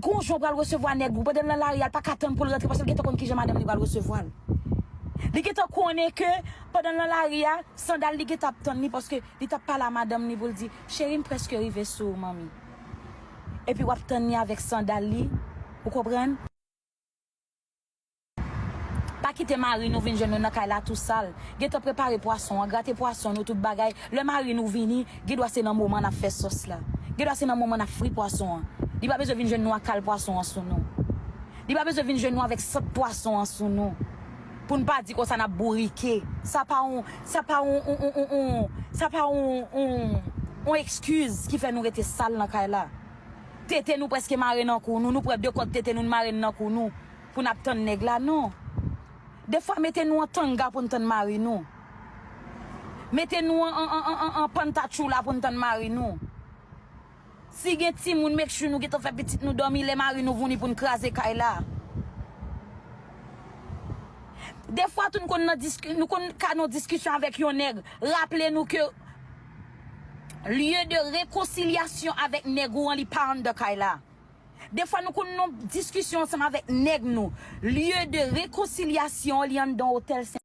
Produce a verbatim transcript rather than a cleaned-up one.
Gon jan w pral resevwa nèg ou pandan l nan lari a, l pa ka tann pou l rantre paske l gentan konn kijan madanm li pral resevwa l. Li gentan konnen ke pandan l nan lari a, sandal li gentan ap tann li paske li t ap pale a madanm li pou l di, cheri, m prèske rive sou ou, manmi. Epi w ap tann li avèk sandal li, ou konprann? Pa kite mari nou vin jwenn nou nan kay la tou sal. Gentan prepare pwason an, grate pwason nou, tout bagay. Lè mari nou vini, gen dwa se nan moman n ap fè sòs la. Gen dwa se nan moman n ap fri pwason an. Li pa bezwen vin jwenn nou ak kal pwason an sou nou. Li pa bezwen vin jwenn nou avèk sant pwason an sou nou. Pou n pa di konsa n ap bourike. Sa pa yon, sa pa yon, yon, yon, yon, yon, sa pa yon, yon, yon ekskiz ki fè nou rete sal nan kay la. Tete nou prèske mare nan kou nou, nou pran de kòd tete nou, n mare n nan kou nou pou n ap tann nèg la, non. Defwa, mete nou an tanga pou n tann mari nou. Mete nou an, an, an, an, an, an pantatchoula pou n tann mari nou. Si gen timoun, make sure nou gentan fè pitit nou dòmi lè mari nou vouni pou n kraze kay la. Defwa tou, nou konn nan diski-, nou konn ka nan diskisyon avèk yon nèg. Raple nou ke lye de rekonsilyasyon avèk nèg ou an, li pa anndan kay la. Defwa nou konn nan diskisyon ansanm avèk nèg nou. Lye de rekonsilyasyon an, li anndan otèl Sen